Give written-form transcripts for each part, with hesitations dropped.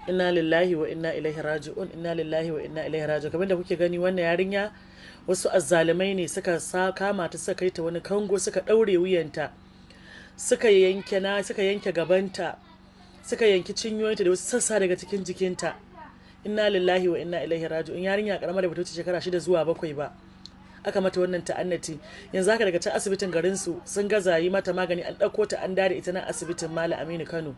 Inna lillahi wa inna ilaihi raji'un, inna lillahi wa inna ilaihi raji'un. Kamar da kuke gani, wannan yarinya wasu azzalumai ne suka sa kama ta, suka kai ta wani kango, suka daure wuyanta, suka yanke na suka yanke gabanta, suka yanki cinyoyinta da wasu sassa daga cikin jikinta. Inna lillahi wa inna ilaihi raji'un. Yarinya karama da bata wuce shekara 6 zuwa 7 ba aka mata wannan ta'annati. Yanzu haka daga can asibitin garin su sun gaza yi mata magani, an ɗauko ta an dare ita nan asibitin Malam Aminu Kano.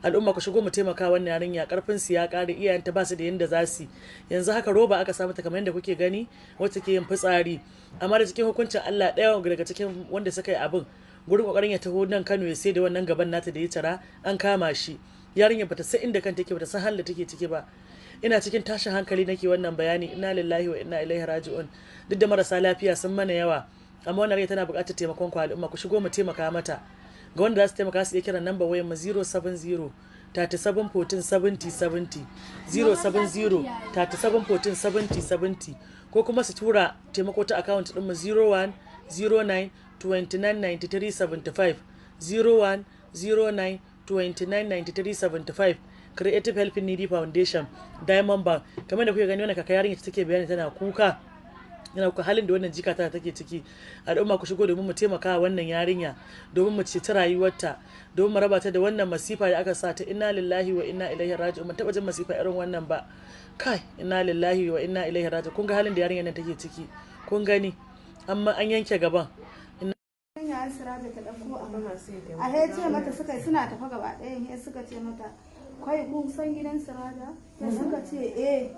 Al'umma, ku shigo mu taimaka wannan yarinya, karfin su ya kare, iyayenta ba su da yanda za su. Yanzu haka roba aka sa mata, kamar yadda kuke gani, wacce ke yin fitsari. Amma da cikin hukuncin Allah, ɗaya daga cikin wanda suka yi abin, gurin kokarin ya taho nan Kano ya sai da wannan gaban nata da ya tara, an kama shi. Yarinya bata san inda kanta take, bata san halin da take ciki ba. Ina cikin tashin hankali nake wannan bayani. Inna lillahi wa inna ilaihi raji'un. Duk da marasa lafiya sun mana yawa, amma wannan rai tana buƙatar taimakon ku. Al'umma, ku shigo mu taimaka mata. Ga wanda za su taimaka, su iya kiran namba wayar mu 070 37 14 70 70, 070 37 14 70 70, ko kuma su tura taimako ta account din mu 01 09 29 93 75, 01 09 29 93 75, Creative Helping Needy Foundation, Diamond Bank. Kamar da kuke gani, wannan kaka yarinya take bayani, tana kuka, yana kuka halin da wannan jika ta take ciki. Al'umma, ku shigo domin mu taimaka wannan yarinya, domin mu ceci rayuwarta, domin mu raba ta da wannan masifa da aka sa ta. Inna lillahi wa inna ilaihi raji'un. Ban taba jin masifa irin wannan ba. Kai, inna lillahi wa inna ilaihi raji'un. Kun ga halin da yarinyar nan take ciki, kun gani, amma an yanke gaban. Yayan Siraja ta ɗauko a he ce mata suka suna tafa gaba ɗayan, he suka ce mata, "Kai, kun san gidan Siraja?" Sai suka ce, "Eh,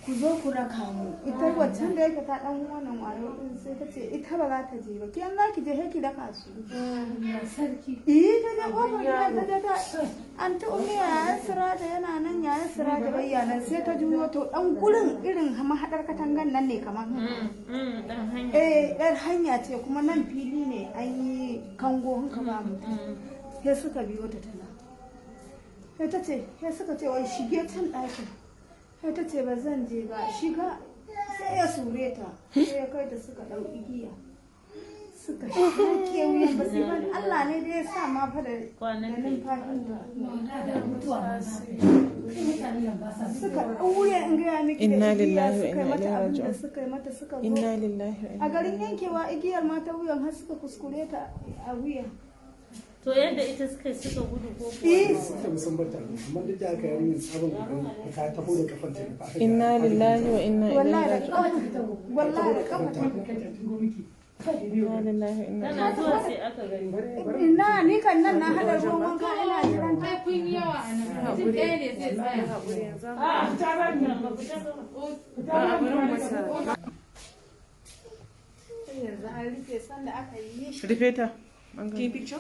ku zo ku raka mu." Ita waccan da yake ta dan wannan wayo din, sai ta ce ita ba za ta je ba. Kiyan za ki je, he ki raka su. Sarki. Eh, ta je kofar gidan, ta je ta an ta ummi, yayan Siraja yana nan? Yayan Siraja bayyana. Sai ta juyo, to dan gurin irin mahadar katangan nan ne kamar haka. Eh, yar hanya ce, kuma nan fili ne, an yi kango haka ba mutum. Sai suka biyo ta tana, sai ta ce, sai suka ce, "Wai shige can ɗakin." Sai ta ce, "Ba zan je ba." "Shiga." Sai ya sure ta, sai ya kai ta, suka ɗau igiya suka shaƙe wuyan. Ba sai ba Allah ne da ya sa ma fa da numfashin da suka ɗaure, in gaya miki, da Inna igiya lillahi wa suka yi inna mata ilaihi abin da raji'un. suka yi mata, suka zo Inna lillahi wa a inna garin yankewa igiyar ma ta wuyan, har suka kuskure ta a wuya. To, yadda ita suka gudu ko kuwa? Eh. Suka sun bar ta, amma duk da haka yarinyar sabon kokarin ta taho da kafanta ne fa aka Inna lillahi wa inna ilaihi Wallahi da raji'un. kafa, wallahi da kafa. Inna lillahi wa inna Tana zuwa sai aka gani. Ina ni kan nan na hada ruwan wanka, ina jiran ta. Ai kun yi yawa a nan. Mutum ɗaya ne zai tsaya. A'a, fita ba ni ba, fita ba. Yanzu an rufe sanda aka yi shi. Rufe ta. Kin picture?